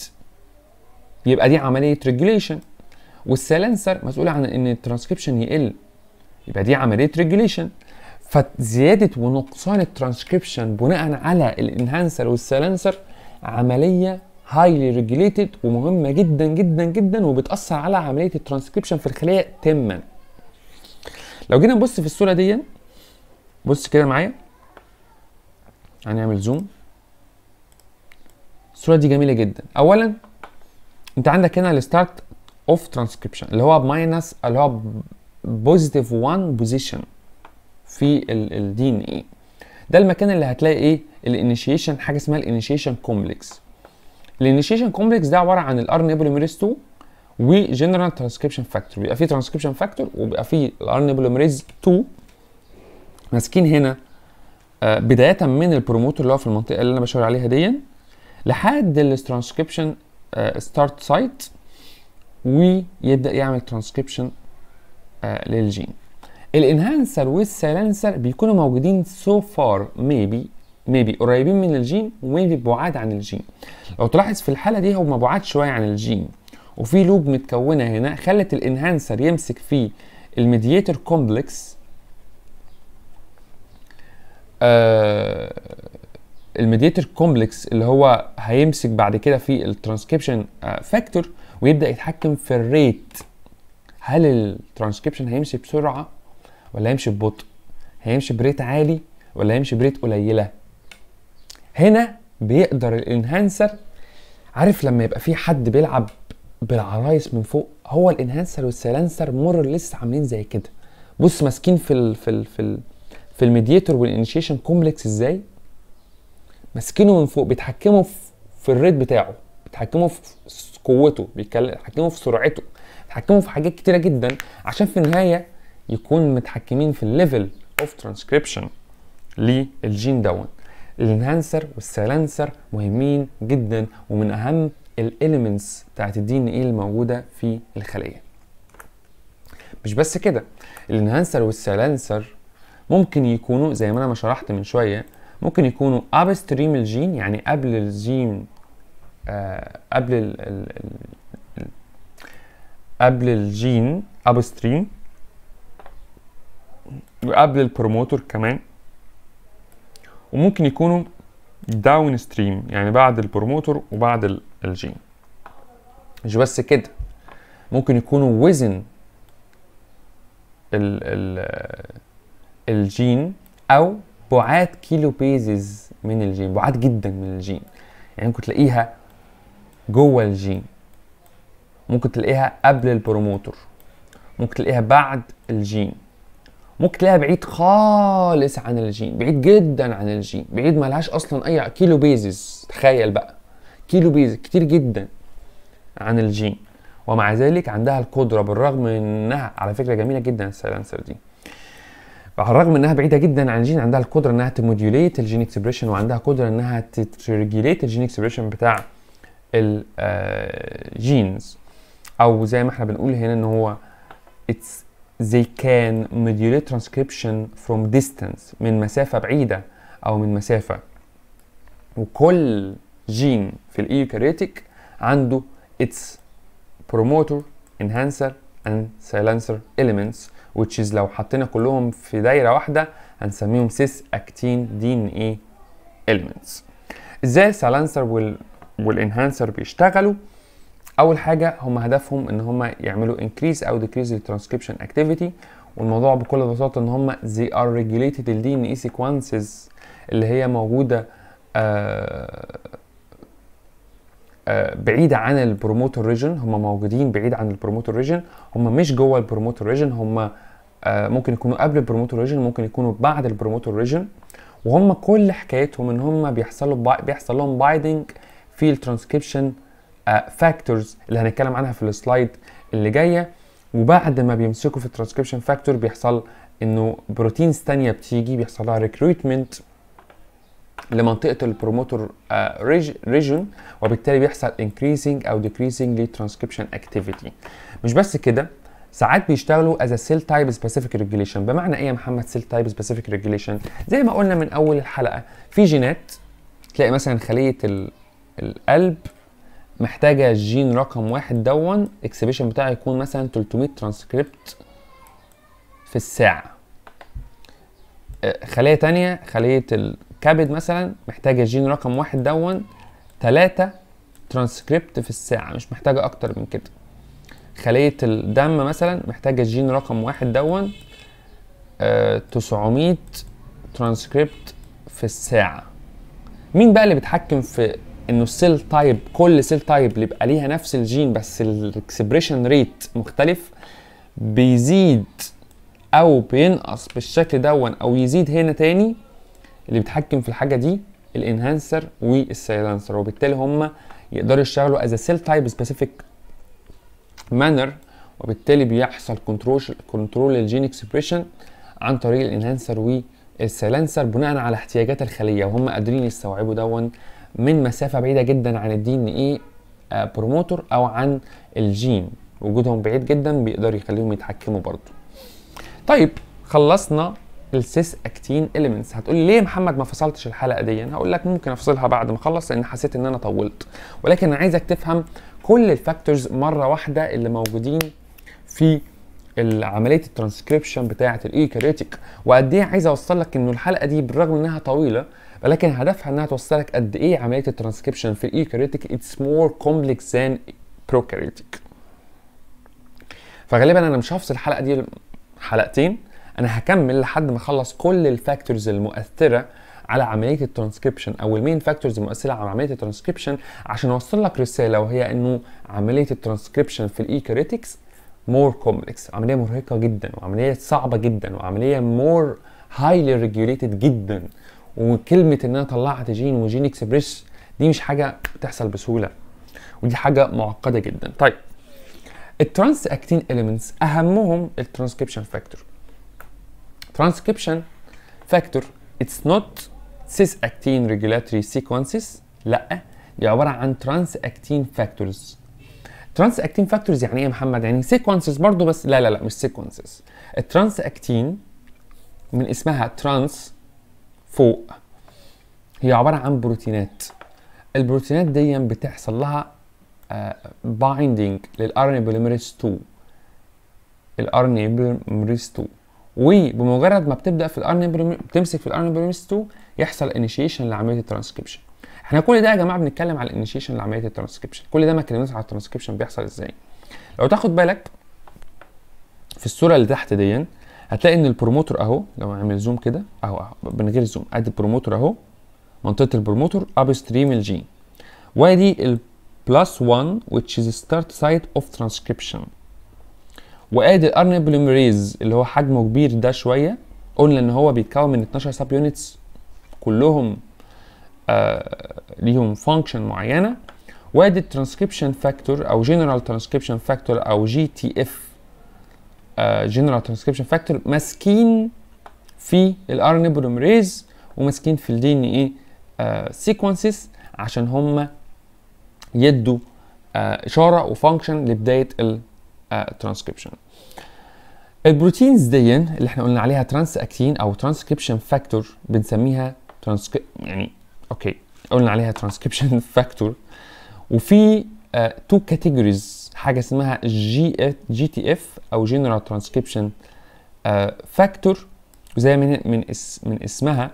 يبقى دي عملية regulation، وال silencer مسؤولة عن ان الترانسكريبشن يقل، يبقى دي عملية regulation. فزيادة ونقصان الترانسكريبشن بناء على ال enhancer وال silencer عملية highly regulated ومهمة جدا جدا جدا، وبتاثر على عملية الترانسكريبشن في الخلية تما. لو جينا نبص في الصورة دي، بص كده معايا، هنعمل zoom. الصورة دي جميلة جدا. اولا انت عندك هنا الستارت اوف ترانسكريبشن اللي هو minus، اللي هو positive 1 position في ال DNA. ده المكان اللي هتلاقي ايه؟ ال initiation، حاجة اسمها ال initiation complex. ال initiation complex ده عبارة عن ال RNA polymerase 2 وجنرال ترانسكريبشن فاكتور. بيبقى فيه ترانسكريبشن فاكتور وبيبقى فيه ال RNA polymerase 2 ماسكين هنا بداية من ال promoter اللي هو في المنطقة اللي انا بشاور عليها دي لحد الترانسكريبشن ستارت سايت، ويبدا يعمل ترانسكريبشن للجين. ال enhancer وال silencer بيكونوا موجودين so far، maybe قريبين من الجين و maybe بعاد عن الجين. لو تلاحظ في الحالة دي هم بعاد شوية عن الجين، وفي loop متكونه هنا خلت ال enhancer يمسك في ال mediator complex، ال mediator complex اللي هو هيمسك بعد كده في الترانسكريبشن فاكتور ويبدا يتحكم في ال rate. هل الترانسكريبشن هيمشي بسرعة ولا هيمشي ببطء؟ هيمشي ب rate عالي ولا هيمشي ب rate قليله؟ هنا بيقدر ال enhancer، عارف لما يبقى في حد بيلعب بالعرايس من فوق، هو ال enhancer وال silencer more or less عاملين زي كده. بص ماسكين في ال في ال في ال في ال mediator وال initiation complex ازاي؟ ماسكينه من فوق، بيتحكموا في ال rate بتاعه، بيتحكموا في قوته، بيتحكموا في سرعته، بيتحكموا في حاجات كتيرة جدا عشان في النهاية يكون متحكمين في الليفل اوف ترانسكريبشن للجين دون. ال enhancer وال silencer مهمين جدا ومن اهم ال elements بتاعت ال DNA الموجودة في الخلية. مش بس كده، ال enhancer وال silencer ممكن يكونوا زي ما انا ما شرحت من شوية، ممكن يكونوا upstream الجين، يعني قبل الجين، قبل ال ال ال قبل الجين upstream، وقبل ال promoter كمان، وممكن يكونوا downstream يعني بعد ال promoter وبعد الجين. مش بس كده، ممكن يكونوا within ال ال الجين او بعاد kilo bases من الجين، بعاد جدا من الجين. يعني ممكن تلاقيها جوه الجين، ممكن تلاقيها قبل ال promoter، ممكن تلاقيها بعد الجين، ممكن تلاقيها بعيد خالص عن الجين، بعيد جدا عن الجين، بعيد مالهاش اصلا اي kilo bases. تخيل بقى kilo bases كتير جدا عن الجين، ومع ذلك عندها القدرة، بالرغم من انها على فكرة جميلة جدا ال silencer دي، على الرغم انها بعيدة جدا عن الجين عندها القدرة انها ت modulate ال gene expression، وعندها قدره انها ت regulate ال gene expression بتاع ال genes، او زي ما احنا بنقول هنا ان هو it's they can modulate transcription from distance، من مسافة بعيدة او من مسافة. وكل جين في ال eukaryotic عنده its promoter، enhancer and silencer elements، which is لو حطينا كلهم في دايرة واحدة هنسميهم cis acting DNA elements. ازاي ال silencer وال enhancer بيشتغلوا؟ اول حاجة هم هدفهم ان هم يعملوا increase او decrease the transcription activity، والموضوع بكل بساطة ان هم they are regulated ال DNA sequences اللي هي موجودة بعيدة عن ال promoter region. هم موجودين بعيد عن ال promoter region، هم مش جوه ال promoter region، هم ممكن يكونوا قبل ال promoter region، ممكن يكونوا بعد ال promoter region. وهم كل حكايتهم ان هم بيحصل لهم binding في الترانسكريبشن فاكتورز اللي هنتكلم عنها في ال slide اللي جاية. وبعد ما بيمسكوا في الترانسكريبشن فاكتور بيحصل انه proteins تانية بتيجي بيحصل لها recruitment لمنطقه ال promoter region، وبالتالي بيحصل increasing او decreasing للترانسكريبشن اكتيفيتي. مش بس كده، ساعات بيشتغلوا as cell type specific regulation. بمعنى ايه يا محمد cell type specific regulation؟ زي ما قلنا من اول الحلقة، في جينات تلاقي مثلا خليه القلب محتاجه جين رقم 1 دون expression بتاعه يكون مثلا 300 ترانسكريبت في الساعة. خليه تانية خليه الكبد مثلا محتاجه جين رقم 1 دون 3 ترانسكريبت في الساعة، مش محتاجه اكتر من كده. خليه الدم مثلا محتاجه جين رقم 1 دون 900 ترانسكريبت في الساعة. مين بقى اللي بيتحكم في انه ال cell type، كل cell type اللي يبقى ليها نفس الجين بس ال expression rate مختلف، بيزيد او بينقص بالشكل دون او يزيد هنا تاني، اللي بيتحكم في الحاجة دي ال enhancer وال silencer، وبالتالي هم يقدروا يشتغلوا as cell type specific manner، وبالتالي بيحصل control لل gene expression عن طريق ال enhancer وال silencer بناء على احتياجات الخليه، وهم قادرين يستوعبوا دون من مسافة بعيدة جدا عن ال DNA promoter او عن الجين، وجودهم بعيد جدا بيقدر يخليهم يتحكموا برضه. طيب خلصنا ال cis-acting elements. هتقولي ليه يا محمد ما فصلتش الحلقة دي؟ هقول لك ممكن افصلها بعد ما اخلص لان حسيت ان انا طولت، ولكن انا عايزك تفهم كل ال factors مرة واحدة اللي موجودين في عملية الترانسكريبشن بتاعه ال eukaryotic، وقد ايه عايز اوصل لك انه الحلقة دي بالرغم انها طويلة ولكن هدفها انها توصلك قد ايه عملية الترانسكريبشن في ال eukaryotic it's more complex than prokaryotic. فغالبا انا مش هفصل الحلقة دي حلقتين، انا هكمل لحد ما اخلص كل ال factors المؤثرة على عملية الترانسكريبشن او ال main factors المؤثرة على عملية الترانسكريبشن عشان اوصل لك رسالة، وهي انه عملية الترانسكريبشن في ال eukaryotics more complex، عملية مرهقة جدا وعملية صعبة جدا وعملية more highly regulated جدا، وكلمه ان انا طلعت gene و gene express دي مش حاجة بتحصل بسهولة، ودي حاجة معقدة جدا. طيب الترانس اكتين اليمنتس اهمهم الترانسكريبشن فاكتور. ترانسكريبشن فاكتور اتس نوت سيس اكتين ريجولاتوري سيكونسز، لا دي عبارة عن trans-acting factors. trans-acting factors يعني ايه يا محمد؟ يعني sequences برضو، بس لا لا لا مش sequences. ال trans-acting من اسمها trans فوق، هي عبارة عن بروتينات. البروتينات دي بتحصل لها binding لل RNA polymerase 2، ال RNA polymerase 2، وبمجرد ما بتبدا في ال RNA بتمسك في ال RNA polymerase 2 يحصل انيشيشن لعملية الترانسكريبشن. احنا كل ده يا جماعة بنتكلم على الانيشيشن لعملية الترانسكريبشن، كل ده ما اتكلمناش على الترانسكريبشن بيحصل ازاي. لو تاخد بالك في الصورة اللي تحت دي هتلاقي ان ال promoter اهو، لو اعمل zoom كده اهو اهو من غير zoom، ادي ال promoter اهو، منطقة ال promoter upstream الجين، وادي ال plus 1 which is start site of transcription، وادي ال RNA polymerase اللي هو حجمه كبير ده شوية، قلنا ان هو بيتكون من 12 subunits كلهم ليهم function معينة، وادي الترانسكريبشن فاكتور او جنرال ترانسكريبشن فاكتور او جي تي اف جنرال ترانسكريبشن فاكتور ماسكين في ال RNA polymerase وماسكين في ال DNA sequences عشان هم يدوا اشارة و function لبداية الترانسكريبشن. ال proteins دي اللي احنا قلنا عليها ترانس اكتين او ترانسكريبشن فاكتور بنسميها يعني okay قلنا عليها ترانسكريبشن فاكتور. وفي two categories، حاجة اسمها GTF او جنرال ترانسكريبشن فاكتور، وزي من اسمها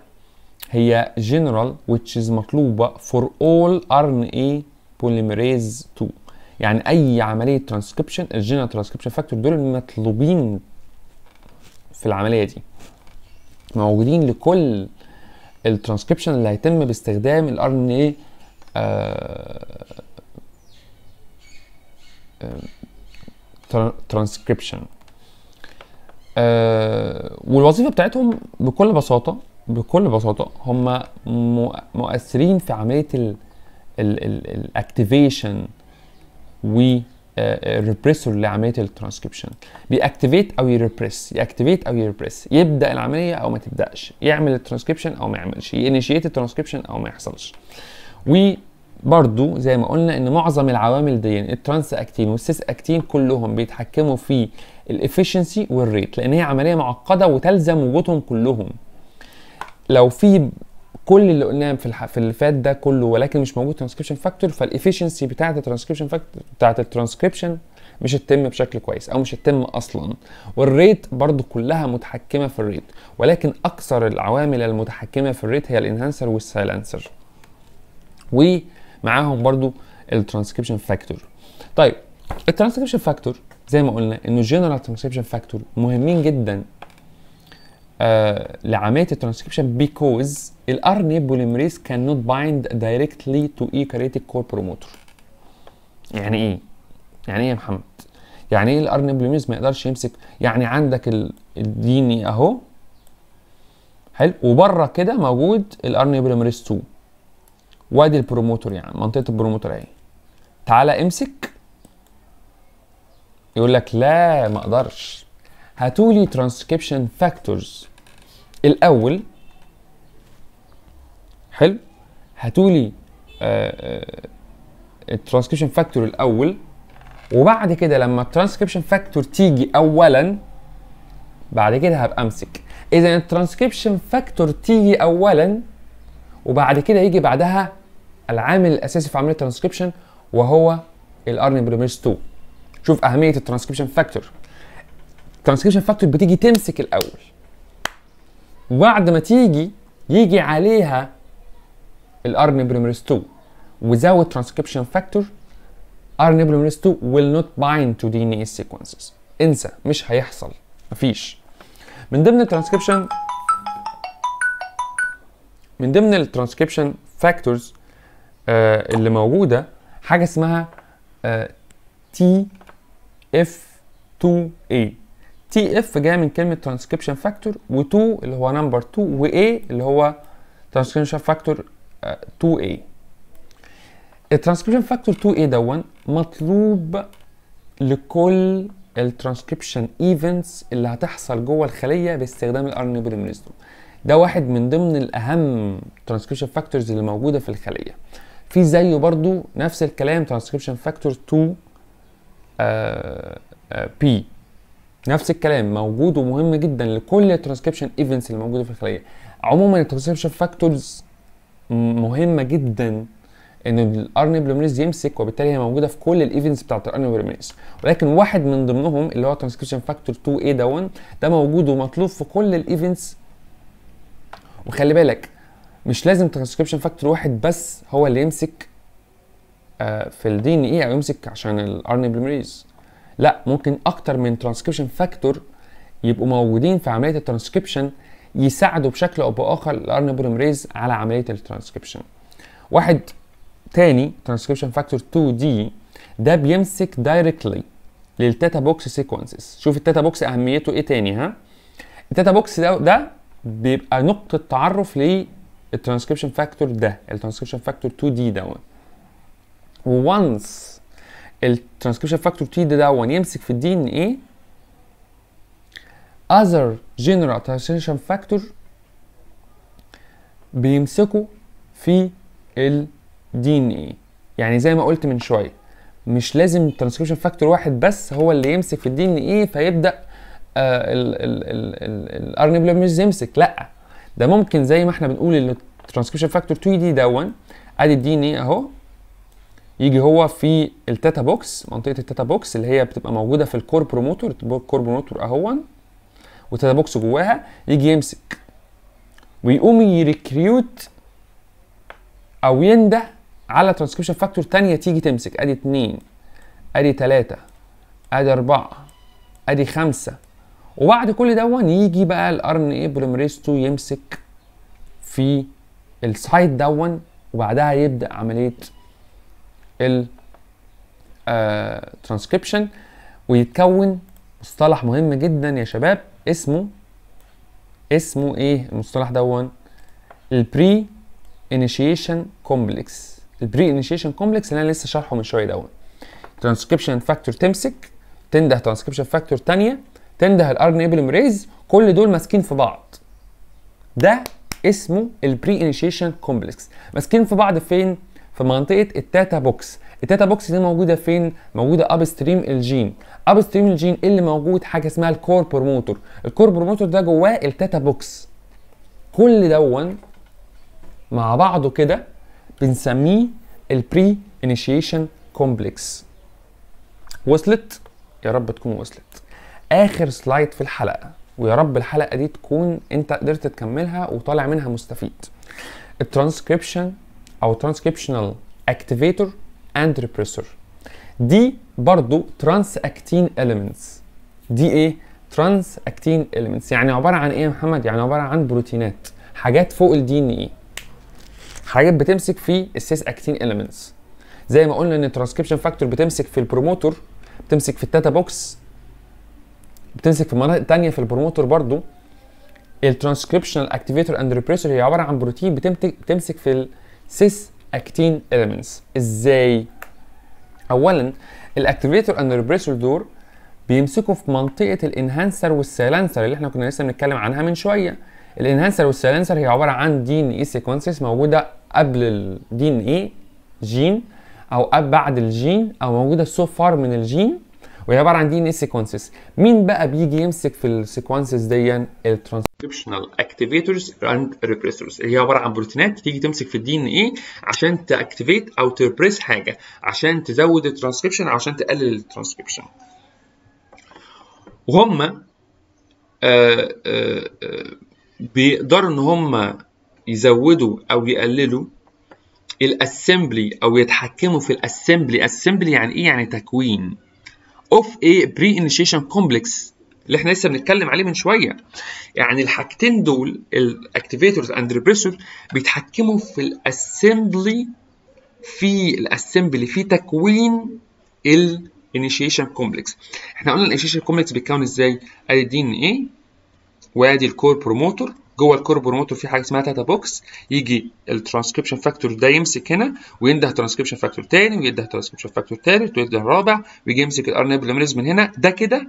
هي general which is مطلوبه for all RNA polymerase 2، يعني اي عملية ترانسكريبشن الجنرال ترانسكريبشن فاكتور دول مطلوبين في العملية دي، موجودين لكل الترانسكريبشن اللي هيتم باستخدام ال RNA ترانسكريبشن. والوظيفة بتاعتهم بكل بساطة بكل بساطة هم مؤثرين في عملية ال activation و repressor لعملية الترانسكريبشن، بيأكتيفيت او يريبريس، يأكتيفيت او يريبريس، يبدا العملية او ما تبداش، يعمل الترانسكريبشن او ما يعملش، ينيشيت الترانسكريبشن او ما يحصلش. وبرده زي ما قلنا ان معظم العوامل دي ال trans-acting وال cis-acting كلهم بيتحكموا في ال efficiency وال rate، لان هي عملية معقدة وتلزم وجودهم كلهم. لو في كل اللي قلناه في اللي فات ده كله ولكن مش موجود ترانسكريبشن فاكتور، فالافشنسي بتاعه الترانسكريبشن فاكتور بتاعه الترانسكريبشن مش هتتم بشكل كويس او مش هتتم اصلا. وال rate برضو كلها متحكمه في ال rate، ولكن اكثر العوامل المتحكمه في ال rate هي ال enhancer وال silencer، ومعاهم برضو الترانسكريبشن فاكتور. طيب الترانسكريبشن فاكتور زي ما قلنا انه الجنرال ترانسكريبشن فاكتور مهمين جدا لعملية الترانسكريبشن because ال RNA polymerase cannot bind directly to eukaryotic core promoter. يعني ايه؟ يعني ايه يا محمد؟ يعني ايه ال RNA polymerase ما يقدرش يمسك؟ يعني عندك ال DNA اهو، حلو، وبره كده موجود ال RNA polymerase 2، وادي ال promoter، يعني منطقة ال promoter اهي. تعالى امسك، يقول لك لا ما اقدرش، هاتولي ترانسكريبشن فاكتورز الاول. حلو، هاتولي الترانسكريبشن فاكتور الاول، وبعد كده لما الترانسكريبشن فاكتور تيجي اولا بعد كده هبقى امسك. اذا الترانسكريبشن فاكتور تيجي اولا وبعد كده يجي بعدها العامل الاساسي في عملية الترانسكريبشن وهو ال RNA polymerase 2. شوف اهمية الترانسكريبشن فاكتور. الترانسكريبشن فاكتور بتيجي تمسك الاول، وبعد ما تيجي يجي عليها ال RNA polymerase 2. Without transcription factor RNA polymerase 2 will not bind to DNA sequences. انسى، مش هيحصل، مفيش. من ضمن الترانسكريبشن فاكتورز اللي موجودة حاجة اسمها TF2A. TF جاية من كلمة transcription factor، و2 اللي هو number 2، وA اللي هو transcription factor 2A. الترانسكريبشن فاكتور 2A دون مطلوب لكل الترانسكريبشن ايفنتس اللي هتحصل جوه الخلية باستخدام ال RNA polymerase. ده واحد من ضمن الاهم ترانسكريبشن فاكتورز اللي موجودة في الخلية. في زيه برضو نفس الكلام ترانسكريبشن فاكتور 2 B، نفس الكلام موجود ومهم جدا لكل الترانسكريبشن ايفنتس اللي موجودة في الخلية. عموما الترانسكريبشن فاكتورز مهمة جدا ان ال RNA polymerase يمسك، وبالتالي هي موجودة في كل ال events بتاعت ال RNA polymerase، ولكن واحد من ضمنهم اللي هو ترانسكريبشن فاكتور 2A دون ده موجود ومطلوب في كل ال events. وخلي بالك مش لازم ترانسكريبشن فاكتور واحد بس هو اللي يمسك في ال DNA او يمسك عشان ال RNA polymerase، لا، ممكن اكتر من ترانسكريبشن فاكتور يبقوا موجودين في عملية الترانسكريبشن يساعدوا بشكل او باخر ال RNA polymerase على عملية الترانسكريبشن. واحد تاني ترانسكريبشن فاكتور 2D ده بيمسك directly لل TATA box sequences. شوف ال TATA box اهميته ايه تاني، ها؟ ال TATA box ده بيبقى نقطة تعرف للترانسكريبشن فاكتور ده، الترانسكريبشن فاكتور 2D ده. وانس الترانسكريبشن فاكتور 2D ده يمسك في ال DNA، other general transcription factor بيمسكوا في ال DNA. يعني زي ما قلت من شوية مش لازم ترانسكريبشن فاكتور واحد بس هو اللي يمسك في ال DNA فيبدا ال RNA polymerase يمسك، لا، ده ممكن زي ما احنا بنقول ان الترانسكريبشن فاكتور 2D دون ادي ال DNA اهو، يجي هو في ال TATA box، منطقة ال TATA box اللي هي بتبقى موجودة في ال core promoter، ال core promoter اهون وال TATA box جواها، يجي يمسك ويقوم ي recruit او ينده على ترانسكريبشن فاكتور تانية تيجي تمسك. ادي 2، ادي 3، ادي 4، ادي 5، وبعد كل دون يجي بقى ال RNA polymerase 2 يمسك في ال site دون، وبعدها يبدا عملية ال ترانسكريبشن، ويتكون مصطلح مهم جدا يا شباب اسمه ايه المصطلح دون؟ ال pre initiation complex. ال pre initiation complex اللي انا لسه شارحه من شوية دون. ترانسكريبشن فاكتور تمسك، تنده ترانسكريبشن فاكتور ثانية، تنده ال RNA polymerase، كل دول ماسكين في بعض. ده اسمه ال pre initiation complex. ماسكين في بعض فين؟ في منطقة ال TATA box. ال TATA box دي موجودة فين؟ موجودة upstream ال gene. upstream ال gene اللي موجود حاجة اسمها ال core promoter. ال core promoter ده جواه ال TATA box. كل دون مع بعضه كده بنسميه ال pre initiation complex. وصلت؟ يا رب تكون وصلت. اخر slide في الحلقة، ويا رب الحلقة دي تكون انت قدرت تكملها وطالع منها مستفيد. الترانسكريبشن او ترانسكريبشنال اكتيفيتور اند ريبريسور، دي برضو trans-acting elements. دي ايه trans-acting elements؟ يعني عبارة عن ايه يا محمد؟ يعني عبارة عن بروتينات، حاجات فوق ال DNA، حاجات بتمسك في ال cis-acting elements. زي ما قلنا ان الترانسكريبشن فاكتور بتمسك في ال promoter، بتمسك في ال TATA box، بتمسك في مناطق تانية في ال promoter برضو. الترانسكريبشنال اكتيفيتور اند ريبريسور هي عبارة عن بروتين بتمسك في ال cis acting elements. ازاي؟ اولا ال activator and repressor دول بيمسكوا في منطقة ال enhancer وال silencer اللي احنا كنا لسه بنتكلم عنها من شوية. ال enhancer وال silencer هي عبارة عن DNA sequences موجودة قبل ال DNA gene او بعد الجين او موجودة so far من الجين، وهي عبارة عن DNA sequences. مين بقى بيجي يمسك في ال sequences دي؟ الترانسكريبشنال اكتيفيتورز اند ريبريسورز، اللي هي عبارة عن بروتينات تيجي تمسك في ال DNA عشان ت activate او ت repress حاجة، عشان تزود الترانسكريبشن او عشان تقلل الترانسكريبشن. وهم بيقدروا ان هم يزودوا او يقللوا ال assembly او يتحكموا في ال assembly. assembly يعني ايه؟ يعني تكوين of a pre-initiation complex اللي احنا لسه بنتكلم عليه من شوية. يعني الحاجتين دول ال activators and repressor بيتحكموا في ال assembly، في ال assembly، في تكوين ال initiation complex. احنا قلنا ال initiation complex بيتكون ازاي؟ ادي DNA وادي ال core promoter، جوه ال core promoter في حاجة اسمها TATA box، يجي الترانسكريبشن فاكتور ده يمسك هنا وينده ترانسكريبشن فاكتور تاني وينده ترانسكريبشن فاكتور تالت وينده رابع ويجي يمسك ال RNA polymerase من هنا. ده كده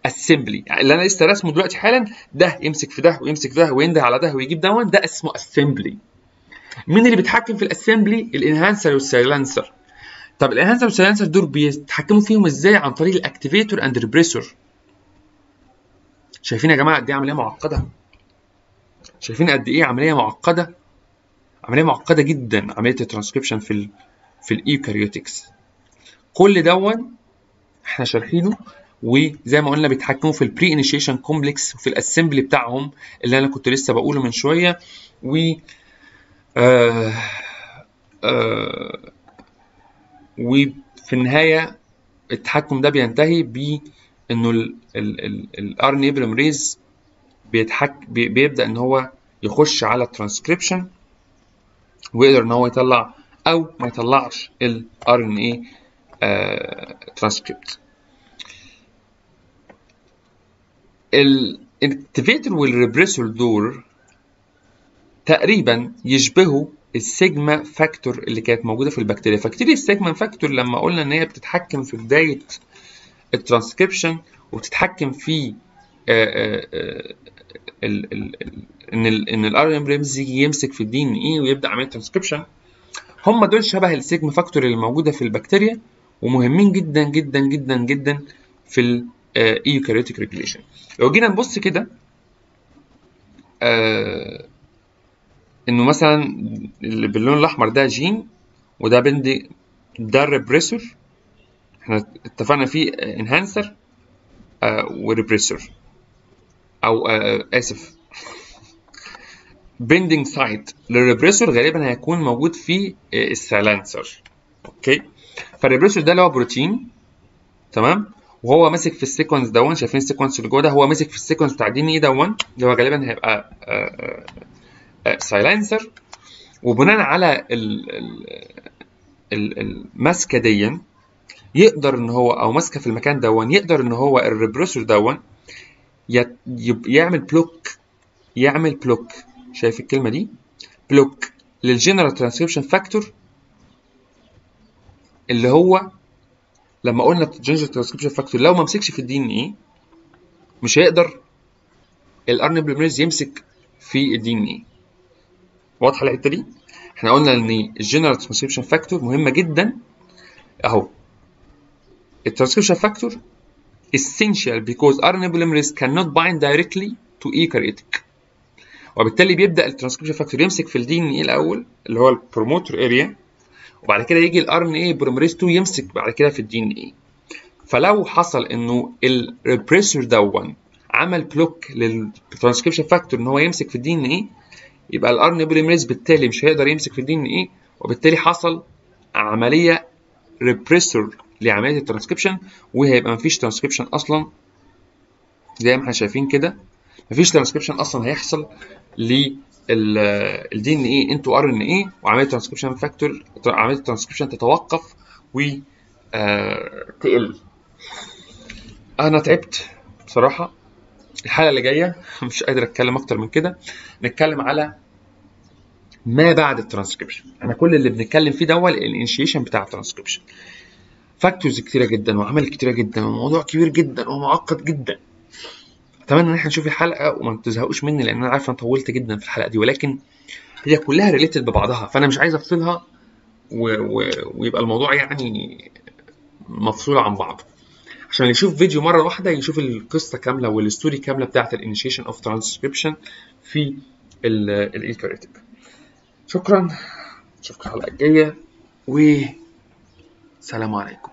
assembly، يعني اللي انا لسه راسمه دلوقتي حالا، ده يمسك في ده ويمسك في ده وينده على ده ويجيب دون، ده اسمه assembly. مين اللي بيتحكم في ال assembly؟ ال enhancer وال silencer. طب ال enhancer وال silencer دول بيتحكموا فيهم ازاي؟ عن طريق ال activator and repressor. شايفين يا جماعة قد ايه عملية معقدة؟ شايفين قد ايه عملية معقدة؟ عملية معقدة جدا عملية الترانسكريبشن في ال eukaryotics. كل دون احنا شارحينه، وزي ما قلنا بيتحكموا في ال pre-initiation complex وفي ال assembly بتاعهم اللي انا كنت لسه بقوله من شوية. و آه آه وفي النهاية التحكم ده بينتهي بانه ال RNA polymerase بيبدا ان هو يخش على الترانسكريبشن ويقدر ان هو يطلع او ما يطلعش ال RNA ترانسكريبت. ال activator وال repressor دول تقريبا يشبهوا ال sigma factor اللي كانت موجودة في البكتيريا. فاكرين ال sigma factor لما قلنا ان هي بتتحكم في بداية الترانسكريبشن وبتتحكم في ان ال RNA polymerase يجي يمسك في ال DNA ويبدا عملية ترانسكريبشن. هم دول شبه ال sigma factor اللي موجودة في البكتيريا، ومهمين جدا جدا جدا جدا في ال eukaryotic regulation. لو جينا نبص كده انه مثلا اللي باللون الاحمر ده جين، وده بندي، ده ال repressor، احنا اتفقنا فيه enhancer و repressor، او اسف binding site لل repressor غالبا هيكون موجود في ال silencer. okay، فال repressor ده اللي هو بروتين، تمام، وهو ماسك في ال sequence دون، شايفين ال sequence اللي جوه ده، هو ماسك في ال sequence بتاع DNA دون اللي هو غالبا هيبقى silencer. وبناء على الماسكه دي يقدر ان هو، او ماسكه في المكان دون، يقدر ان هو ال repressor دون يعمل block، يعمل block، شايف الكلمة دي؟ بلوك للجنرال ترانسكريبشن فاكتور، اللي هو لما قلنا الجنرال ترانسكريبشن فاكتور لو ما مسكش في ال DNA مش هيقدر ال RNA polymerase يمسك في ال DNA. واضحة الحتة دي؟ احنا قلنا ان الجنرال ترانسكريبشن فاكتور مهمة جدا اهو. الترانسكريبشن فاكتور essential because RNA polymerase cannot bind directly to eukaryotic، وبالتالي بيبدا الترانسكريبشن فاكتور يمسك في ال DNA الاول اللي هو ال promoter area، وبعد كده يجي ال RNA polymerase 2 يمسك بعد كده في ال DNA. فلو حصل انه ال repressor دون عمل بلوك للترانسكريبشن فاكتور ان هو يمسك في ال DNA، يبقى ال RNA polymerase بالتالي مش هيقدر يمسك في ال DNA، وبالتالي حصل عملية repressor لعملية الترانسكريبشن، وهيبقى مفيش ترانسكريبشن اصلا زي ما احنا شايفين كده، مفيش ترانسكريبشن اصلا هيحصل لل دي ان اي انتو ار ان اي، وعملية ترانسكريبشن فاكتور، عملية الترانسكريبشن تتوقف و تقل. انا تعبت بصراحة. الحلقة اللي جاية مش قادر اتكلم اكتر من كده، نتكلم على ما بعد الترانسكريبشن. احنا كل اللي بنتكلم فيه ده هو الانيشيشن بتاع الترانسكريبشن. فاكتورز كتيرة جدا وعمل كتيرة جدا وموضوع كبير جدا ومعقد جدا. اتمنى ان احنا نشوف الحلقة وما تزهقوش مني، لان انا عارف انا طولت جدا في الحلقة دي، ولكن هي كلها related ببعضها، فانا مش عايز افصلها ويبقى الموضوع يعني مفصول عن بعضه، عشان اللي يشوف فيديو مرة واحدة يشوف القصة كاملة وال story كاملة بتاعه الانيشيشن اوف ترانسكريبشن في ال eukaryotic. شكرا، اشوفكم الحلقة الجاية، وسلام عليكم.